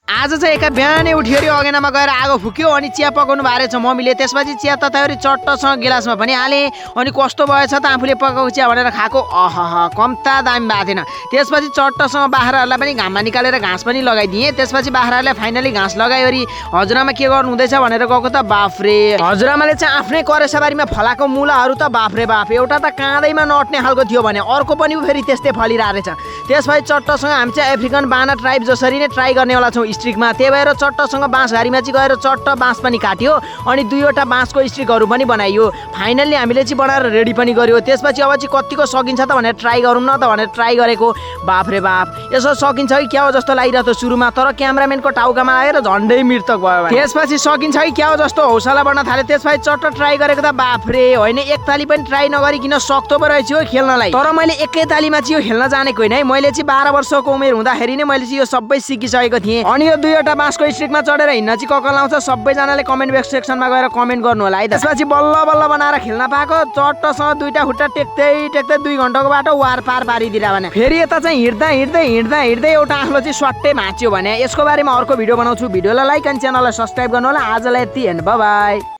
आज चाहिँ एका बिहानै उठ्यो अगेनामा गएर आगो फुक्यो अनि चिया पकाउनु भएको रहेछ मम्मीले। त्यसपछि चिया तताइवरी चट्टसँग गिलासमा पनि हालेँ अनि कस्तो भएछ त आफूले पकाएको चिया भनेर खाएको। कम्ता दामी भएको थिएन। त्यसपछि चट्टसँग बाख्राहरूलाई पनि घाममा निकालेर घाँस पनि लगाइदिएँ। त्यसपछि बाख्राहरूलाई फाइनली घाँस लगाइवरी हजुरआमा के गर्नु हुँदैछ भनेर गएको त बाफ्रे हजुरआमाले चाहिँ आफ्नै करेसाबारीमा फलाएको मुलाहरू त बाफ्रे बाफ एउटा त काँदैमा नअट्ने खालको थियो भने अर्को पनि फेरि त्यस्तै फलिरहेको रहेछ। त्यसपछि चट्टसँग हामी चाहिँ अफ्रिकन बाना ट्राइब जसरी नै ट्राई गर्नेवाला छौँ स्ट्रिकमा। त्यही भएर चट्टसँग बाँसघारीमा चाहिँ गएर चट्ट बाँस पनि काट्यो अनि 2वटा बाँसको स्ट्रिकहरू पनि बनाइयो। फाइनल्ली हामीले चाहिँ बनाएर रेडी पनि गर्यो। त्यसपछि अब चाहिँ कतिको सकिन्छ त भनेर ट्राई गरौँ न त भनेर ट्राई गरेको। बाफ्रे बाफ यसो सकिन्छ कि क्या हो जस्तो लागिरहेको थियो सुरुमा, तर क्यामेराम्यानको टाउकामा लागेर झन्डै मृतक भयो। त्यसपछि सकिन्छ कि क्या हो जस्तो हौसला बढ्न थाल्यो। त्यसपछि चट्ट ट्राई गरेको त बाफ्रे होइन एक ताली पनि ट्राई नगरिकन सक्तो पो रहेछ हो खेल्नलाई। तर मैले एकै तालीमा चाहिँ यो खेल्न जानेको होइन है। मैले चाहिँ 12 वर्षको उमेर हुँदाखेरि नै मैले चाहिँ यो सबै सिकिसकेको थिएँ। अनि यो 2वटा बाँसको स्ट्रिकमा चढेर हिँड्न चाहिँ ककल आउँछ सबैजनाले कमेन्ट सेक्सनमा गएर कमेन्ट गर्नु होला है। त्यसपछि बल्ल बल्ल बनाएर खेल्न पाएको। चट्टसँग 2टा खुट्टा टेक्दै 2 घन्टाको बाटो वार पार पारिदिएर भने फेरि यता चाहिँ हिँड्दै एउटा आँखलो चाहिँ स्वाट्टै भाँच्यो भने यसको बारेमा अर्को भिडियो बनाउँछु। भिडियोलाई लाइक अनि च्यानललाई सब्सक्राइब गर्नु होला। आजलाई यति एन्ड बाइ बाइ।